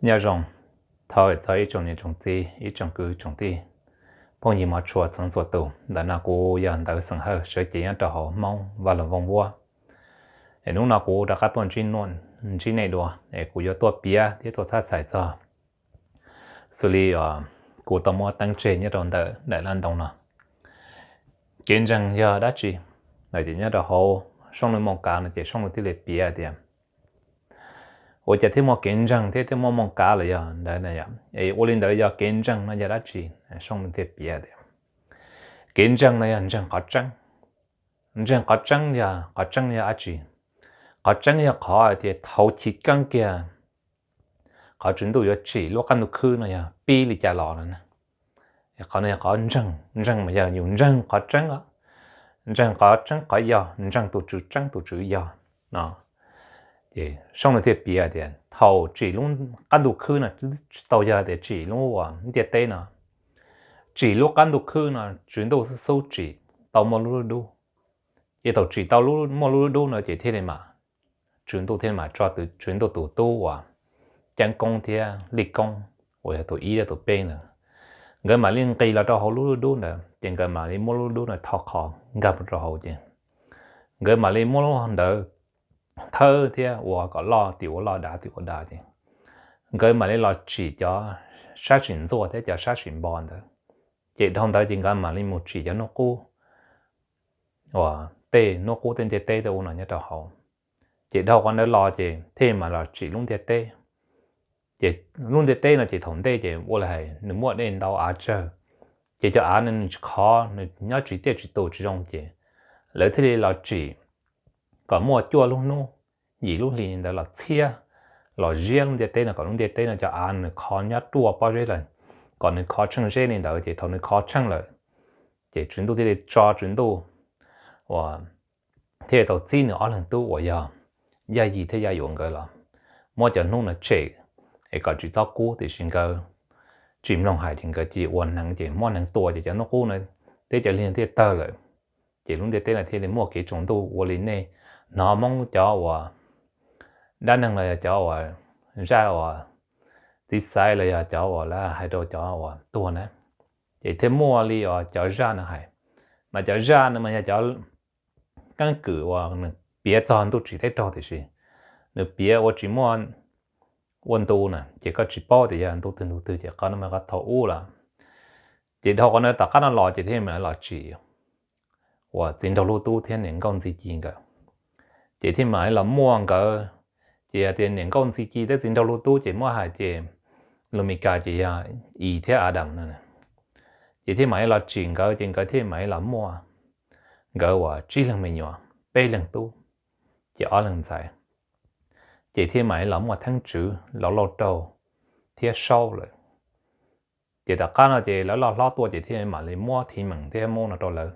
Nyob zoo, thov txog ib tsoom niam tsoom txiv, ib tsoom kwv tsoom tij, phooj ywg mov tshua txhua txhua tus. Ntawm no kuv yog Ntawv Xeem Hawj, sawv cev nyob rau hauv Hmoob Vaj Loog Vooj Vuab. Es hnub no kuv rov qab tuaj ntsib nej dua, es kuv yuav tuaj piav thiab tuaj txhab txhais txog xws li kuv tau muab teeb tseg nyob rau ntawm daim laj ntoo no. Kev ntseeg yog dab tsi? Nyob rau hauv Sooj Lwj Mooj Kav no ces Sooj Lwj thiaj li piav tias, ua cas thiaj muaj kev ntseeg thiab thiaj muaj mooj kav los yog ntawd, es ua li ntawd yog kev ntseeg no yog dab tsi? Sooj Lwj thiaj piav tias, kev ntseeg no yog ntseeg qhov tseeb. Ntseeg qhov tseeb yog, qhov tseeb yog dab tsi? Qhov tseeb yog qhov hais tias thaum chiv keeb kiag qhov Tswv Ntuj yuav tsim lub qab ntuj khwb no yog pib li cas los no. Qhov no yog qhov ntseeg, ntseeg mas yog yus ntseeg qhov tseeb, ntseeg qhov tseeb qhov yog, ntseeg tus Tswv tseeb tus Tswv yog no. Ces Sooj Lwj thiaj piav tias thaum tsim lub qab ntuj khwb no, tsis tau yog tias tsim lub ntiaj teb no, tsim lub qab ntuj khwb no Tswv Ntuj xub xub tsim tau muaj lub lub dub. Ces thaum tsim tau muaj lub lub dub no ces thiaj li mas, Tswv Ntuj thiaj li mas tso Tswv Ntuj tus tub uas Ceeb Koob thiab Lij Koob uas yog tus ib thiab tus peb ntawd, nkawd mam li nqis los rau hauv lub lub dub ntawd ces nkawd mam li muab lub dub no tho qhov nkag mus rau hauv ces nkawd mam li muab lub ntawd thawb thiab ua kom loj tim ua loj dav tim ua dav ces nkawd mam li los tsim cov sab sim ntxuaj thiab cov sab sim npo ntawd. Ces dhau ntawd ces nkawd mam li mus tsim cov hnub qub uas tej hnub qub tej ntiaj teb tej ua no nyob rau hauv. Ces dhau qhov ntawd los ces thiaj mam los tsim lub ntiaj teb. Ces lub ntiaj teb no ces thaum ntej ces ua li hais nws muaj dej ntau av tsawg, ces cov av no nws tsis khov, nws nyob tsis tiaj tsis tus tsis zoo ces lawv thiaj li los tsim kom muaj cuaj lub hnub yim lub hli ntawd los txhiab, los ziab lub ntiaj teb no kom lub ntiaj teb no cov av nws khov nyob ruaj pob zeb lawm, kom nws khov tsheej zeb li ntawd ces thaum nws khov tsheej lawm ces Tswv Ntuj thiaj li tso Tswv Ntuj uas thiaj tau txib nws ob leeg tub uas yog Yaj Yim thiab Yaj Yuam nkawd los muab cov hnub no tshem es kom tsis txhob kub, tiam sis nkawd tsis mloog hais ces nkawd cia li ua hneev ces muab hneev tua ces cov hnub qub no thiab cov hli thiaj tawg lawm. Ces lub ntiaj teb no thiaj li muaj kev tsaus ntuj ua li nej hnov Hmoob cov uas dab neeg los yog cov uas zaj uas txiv xaiv los yog cov uas lawv hais rau cov uas tuag na, ces thiaj muaj li uas cov zaj no hais. Mas cov zaj no mas yog cov keeb kwm uas nws piav txog ntuj tsim teb raug tiam sis nws piav ua tsis muaj ua ntu na ces koj tsis paub tias yog ntu twg ntu twg ces qhov no mas qhov thaum ub lawm. Ces dhau qhov no tom qab no los ces thiaj mam los tsim uas Txiv Nraug Lub Tub thiab Niam Nkauj Ntxi Ci nkawd. Ces thiaj mam li los muaj nkawd, ces yog tias Niam Nkauj Ntxi Ci thiab Txiv Nraug Lub Tub ces muab hais ces lus Mes Kas ces yog Is thiab Adas no. Ces thiaj mam li los tsim nkawd ces nkawd thiaj mam li los muaj nkawd uas tsib leeg me nyuam, peb leeg tub, ces ob leeg ntxhais. Ces thiaj mam li los muaj Theeb Tswv, Lauj Lauj Raug thiab Saub lawm. Ces tom qab no ces lawv loj hlob tuaj ces thiaj mam li muab Thiv Meem thiab Hmoob no rau lawv.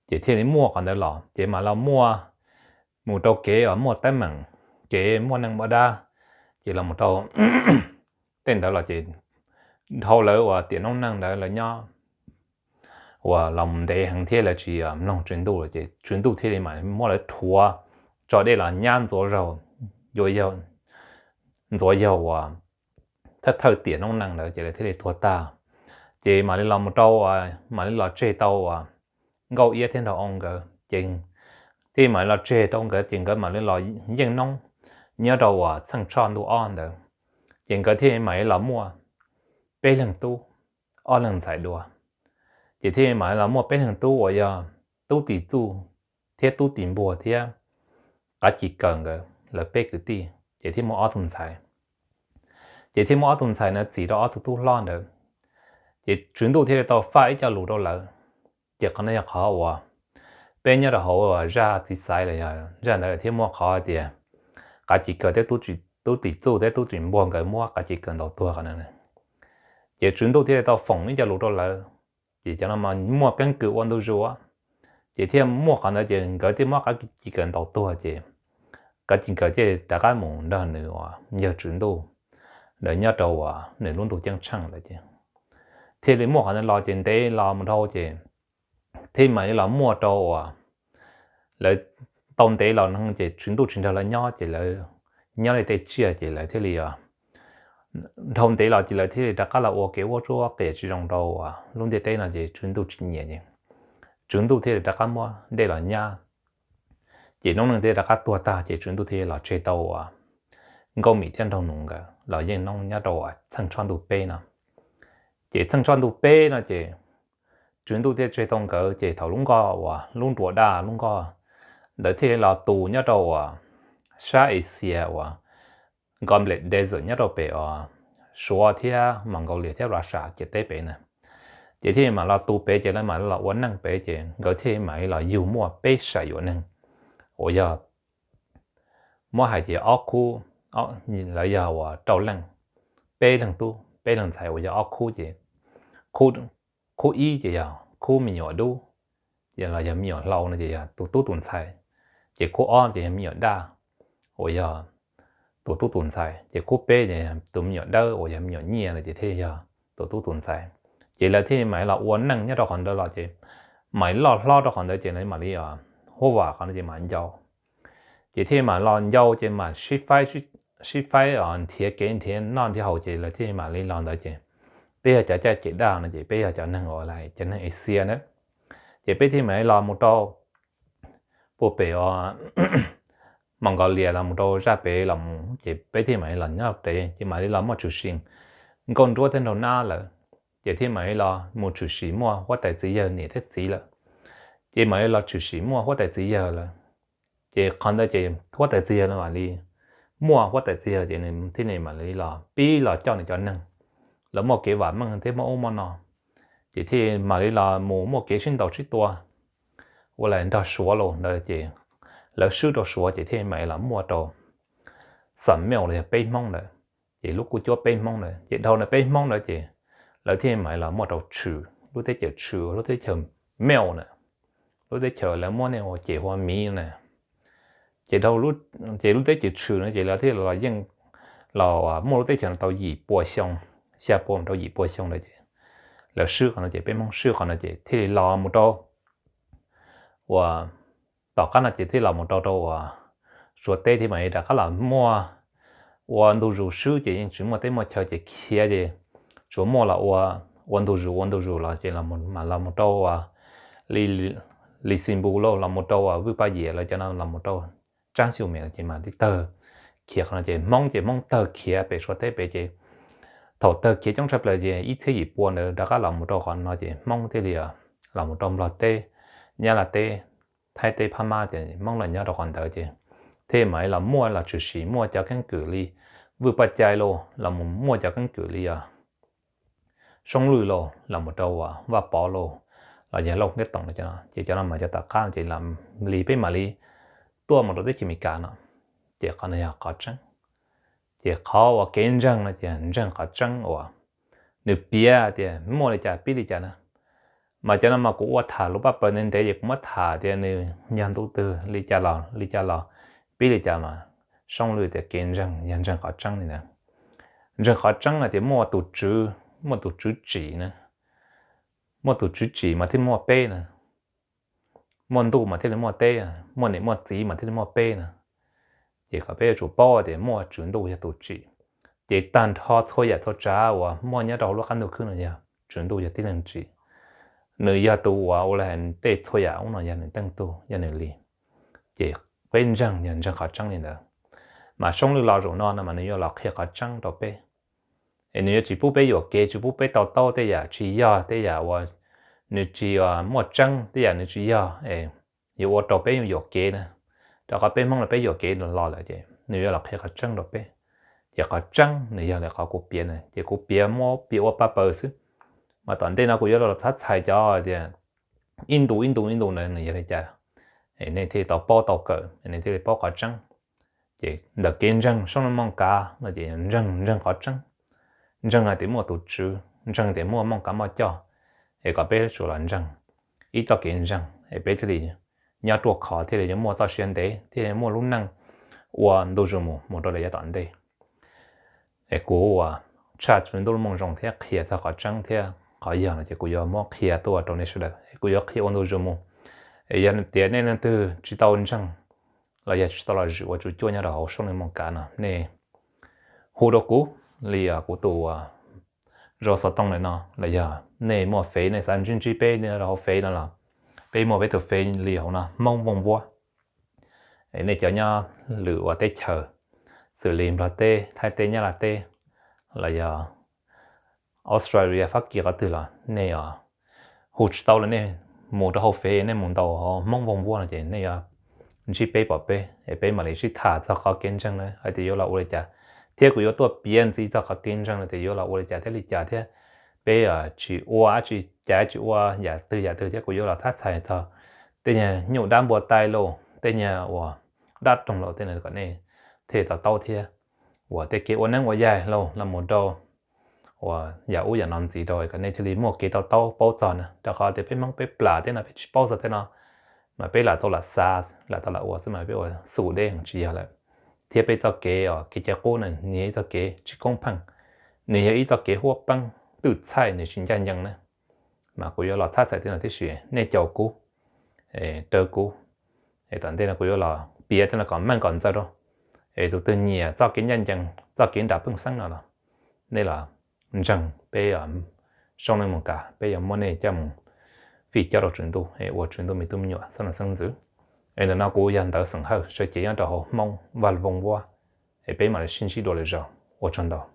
Ces thiaj li muaj qhov ntawd los ces mam los muaj, mus rau kev uas muaj teeb meem, kev muaj neej muaj dab, ces los mus rau tej ntawd los ces dhau lawv uas tiam noob neej ntawd lawv nyob uas los ntev heev thiab lawv tsis mloog Tswv Ntuj lawm ces Tswv Ntuj thiaj li mam muab lawv rhuav tso dej los nyab ntxuav zaug, yuav yog, ntxuav yaug uas thawj thawj tiam noob neej ntawd ces lawv thiaj li tuag tag. Ces mam li los mus rau, mam li los tseg tau uas Nkauj Iab thiab Nraug Oo nkawd ces thiaj mam li los tseg rau nkawd ces nkawd mam li los yeej noob nyob rau uas Txheej Tshoj ntuj ob ntawd. Ces nkawd thiaj mam li los muaj peb leeg tub, ob leeg ntxhais dua. Ces thiaj mam li los muaj peb leeg tub uas yog Tub Tim Txuj thiab Tub Tim Npuag thiab Qav Ci Kaws nkawd lawv peb kwv tij ces thiaj muaj ob tug ntxhais. Ces thiaj muaj ob tug ntxhais na txis rau ob tug tub hlob ntawd. Ces Tswv Ntuj thiaj li tau faj ib co lus rau lawv. Ces qhov no yog qhov uas peb nyob rau hauv zaj txiv xaiv los yog zaj ntawd thiaj muaj qhov tias Qav Ci Kaws thiab Tub Tim Txuj thiab Tub Tim Npuag nkawd muab Qav Ci Kaws ntaus tuag qhov no. Ces Tswv Ntuj thiaj li tau foom ib co lus rau lawv. Ces cov no mas muaj keeb kwm ua ntu zus, ces thiaj muaj qhov ntawd ces nkawd thiaj muab Qav Ci Kaws ntaus tuag ces Qav Ci Kaws thiaj rov qab mus nrog nws uas yawg Tswv Ntuj ntawd nyob rau uas nws lub ntuj ceeb tsheej lawm ces thiaj li muaj qhov ntawd los ces ntev los mus dhau ces thiaj mam li los muaj rau uas lawv tau ntev los no ces Tswv Ntuj tsis nrog lawv nyob ces lawv nyob li tej tsiaj ces lawv thiaj li os dhau ntev los ces lawv thiaj li rov qab los ua kev huab tsuab qias tsis zoo rau lub ntiaj teb no ces tswv ntuj tsis nyiam ces tswv ntuj thiaj li rov qab muab dej los nyab. Ces noob neej thiaj rov qab tuag tag ces tswv ntuj thiaj los tseg tau uas Nkauj Mim thiab Nraug Nus nkawd los yeej noob nyob rau uas txheej tshoj ntuj peb no. Ces txheej tshoj ntuj peb no ces tswv ntuj thiaj tseg tau nkawd ces thaum lub nkoj uas lub nruas daj lub nkoj ntawd thiaj los tu nyob rau uas sab Asia uas Goblet Desert nyob rau pem uas Suav thiab Mongolia thiab Russia ciam teb pem na. Ces thiaj mam los tu pem ces lawv mam los ua neej pem ces nkawd thiaj mam li los yug muaj peb saim yuam neeg uas yog muab hais ces ob khub, lawv yog uas rau leej, peb leeg tub peb leeg ntxhais uas yog ob khub ces khub ib ces yog khub me nyuam dub los yog me nyuam hlau no ces yog tus tub tus ntxhais, ces khub ob ces yog me nyuam daj uas yog tus tub tus ntxhais, ces khub peb ces tus me nyuam dawb uas yog me nyuam nyiaj no ces thiaj yog tus tub tus ntxhais. Ces lawv thiaj mam li los ua neej nyob rau qhov ntawd los ces mam li loj hlob rau qhov ntawd ces lawv mam li huab vam qhov no ces mam ncau. Ces thiaj mam los ncau ces mam sib faib, sib faib nrhiav kev nrhiav noj nrhiav haus ces lawv thiaj mam li los ntawd ces peb yog cov caj ces daj no ces peb yog cov neeg uas cov neeg Asia na. Ces peb thiaj mam li los mus rau puag pem uas Mongolia los mus rau zaj pem los mus ces peb thiaj mam li los nyob pem ces mam li los muaj tshwm sim nkauj nruab thiab nraug nab lawm. Ces thiaj mam li los mus tshwm sim muaj huab tais txiv yawg niam thiab txiv lawm. Ces mam li los tshwm sim muaj huab tais txiv yawg lawm. Ces qhov ntawd ces huab tais txiv yawg mam li muaj huab tais txiv yawg ces nws thiaj li mam li los pib los coj nws cov neeg, lawv muaj kev vam meej thiab muaj ub muaj no. Ces thiaj mam li los mus muaj kev sib ntaus sib tua ua li nrog Suav los ntawd ces lawv swb rau Suav ces thiaj mam li los muaj rau Xam Meej los yog peb Hmoob ntawd. Ces lub kuj cuab peb Hmoob ntawd ces dhau ntawd peb Hmoob ntawd ces lawv thiaj mam li los muaj rau Tshwm, lub teb chaws Tshwm, lub teb chaws Meej na, lub teb chaws lawv muab nej ua ces hu ua Miv na. Ces dhau, ces lub teb chaws Tshwm no ces lawv thiaj los yeej los muaj lub teb chaws no tau yim pua xyoo, xya pua mus rau yim pua xyoo ntawd ces lawv swb qhov no ces peb Hmoob swb qhov no ces thiaj li los mus rau uas tom qab no ces thiaj los mus rau rau uas Suav teb thiaj mam li rov qab los muaj ua ntu zus swb ces yeej tsis muaj teb muaj chaw ces khiav ces tsuas muaj los ua, ua ntu zus ua ntu zus los ces mam los mus rau uas Li Xis Npus lauj, los mus rau uas Vwj Paj Yias lawv cov no los mus rau Tsab Xyus Mem no ces mam li tawg khiav qhov no ces Hmoob ces Hmoob tawg khiav pem Suav teb pem ces thaum tawg khiav coob tshaj plaws ces ib txhiab yim pua ntawd rov qab los mus rau qhov no ces Hmoob thiaj li los mus rau Nplog teb, Nyab Laj teb, Thaib teb, Phab Mab ces Hmoob los nyob rau qhov ntawd ces thiaj mam li los muaj los tshwm sim muaj cov keeb kwm li Vwj Paj Cai lauj, los mus muaj cov keeb kwm li os Soob Lwj lauj, los mus rau uas Vaj Pov lauj, los yog Lauj Nkiab Toom no ces cov no mas cov tom qab no ces li peb mam li tuaj mus rau teb chaws Amelikas no. Ces qhov no yog qhov tseeb. Ces qhov uas kev ntseeg no ces ntseeg qhov tseeb uas nws piav tias muaj li cas pib li cas na. Mas cov no mas kuv ua tham lus paj paws ntev ntev ces kuv muab tham tias nws yog ntu twg li cas los li cas los pib li cas mas Soob Lwj tias kev ntseeg yog ntseeg qhov tseeb li ntawd. Ntseeg qhov tseeb hais tias muaj tus tswv, muaj tus tswv tsim na, muaj tus tswv tsim mas thiaj muaj peb na, muaj ntuj mas thiaj li muaj teb, muaj niam muaj txiv mas thiaj li muaj peb na. Ces kom peb yuav tsum paub tias muaj tswv ntuj yog tus tsim. Ces tag nrho txhua yam txhua tsav uas muaj nyob rau hauv lub qab ntuj khwb no yog tswv ntuj yog tib leeg tsim. Nws yog tus uas ua li hais tej txhua yam ub no yog nws teej tug yog nws li. Ces peb ntseeg yog ntseeg qhov tseeb li ntawd. Mas Soob Lwj los zaum no no mas nws yuav los qhia qhov tseeb rau peb. Es nws yuav tsis pub peb yuam kev, tsis pub peb to taub tej yam tsis yog, tej yam uas nws tsis muaj tseeb, tej yam nws tsis yog es yuav ua rau peb yuam kev na. Rau qhov peb Hmoob no peb yuam kev los lawm ces nws yuav los qhia qhov tseeb rau peb. Ces qhov tseeb nws yog li qhov kuv piav na, ces kuv piav muab piav ua paj paws xwb. Mas tom ntej no kuv yuav los txhab txhais cov tias ib ntu ib ntu ib ntu ntawd nws yog li cas, nej thiaj tau paub tau kawm, nej thiaj li paub qhov tseeb. Ces ntawm kev ntseeg Soob Lwj Mooj Kav no ces ntseeg, ntseeg qhov tseeb, ntseeg hais tias muaj tus tswv, ntseeg tias muaj Mooj Kav Moj Coj, es kom peb tsum los ntseeg ib txoj kev ntseeg es peb thiaj li nyob ruaj khov, thiaj li yuav muaj txoj sia ntev, thiaj li muaj lub neej ua ntu zus mus mus rau yav tom ntej. Es kuv uas tshaj Tswv Ntuj lub Moo Zoo thiab qhia txog qhov tseeb thiab qhov yog no ces kuv yuav muab qhia tuaj rau nej sawv daws, es kuv yuav qhia ua ntu zus mus. Es yog tias nej leej twg tsis tau ntseeg los yog tsis tau los zwm ua tswv cuab nyob rau hauv Soob Lwj Mooj Kav no, nej hu rau kuv, li kuv tus zos xov tooj ntawm no los yog nej muaj fev nej xav ntsib ntsib peb rau hauv fev no los peb muaj peb tus fev li hauv no Hmoob Voos Vuab. Nej cov nyob lwm ua teb chaws xws li Nplog teb, Thaib teb, Nyab Laj teb los yog Australia, Fab Kis qhov twg los nej hu tsis tau los nej mus rau hauv fev, nej mus ntaus hauv Hmoob Voos Vuab no ces nej yuav ntsib peb pom peb es peb mam li sib tham txog qhov kev ntseeg na hais tias yuav los ua li cas, thiab kuv yuav tuaj piav ntxiv txog qhov kev ntseeg no tias yuav los ua li cas thiab li cas thiab peb tsis ua dab tsi, cas tsis ua yam twg yam twg thiab kuv yuav los txhab txhais txog tej nyuag nyuj dab npua tai lauj, tej nyuag uas dab roog lauj, tej no kom nej thiaj to taub thiab uas tej kev ua neeb ua yaig lauj los mus rau uas yam ub yam no ntxiv rau kom nej thiaj li muaj kev to taub paub txog na. Rau qhov tias peb Hmoob peb plam tej no peb tsis paub txog tej no, mas peb lam tau lam xav lam tau lam ua xwb mas peb ua xum deb tsis yog lawm. Thiab peb txoj kev os kev cai qub na nws yog ib txoj kev tsis koob pheej, nws yog ib txoj kev huab peeb twj txhaij, nws tsis ncaj ncees na. Mas kuv yuav los txhab txhais tej no tib si, nej caum kuv, raws kuv. Tom ntej no kuv yuav los piav tej no kom meej kom ntxaws rau es tus twg nyiam txoj kev ncaj ncees txoj kev nram pheej xeeb no los nej los ntseeg peb Soob Neej Mus Kam, peb yuav muab nej coj mus fij cob rau Tswv Ntuj es ua Tswv Ntuj me tub me nyuam xeeb leej xeeb ntxwv. Es ntawm no kuv yog Ntawv Xeem Hawj, sawv cev nyob rau hauv Hmoob Vaj Voos Vuab, es peb mam li sib ntsib dua lwm zaus, ua tsaug ntau.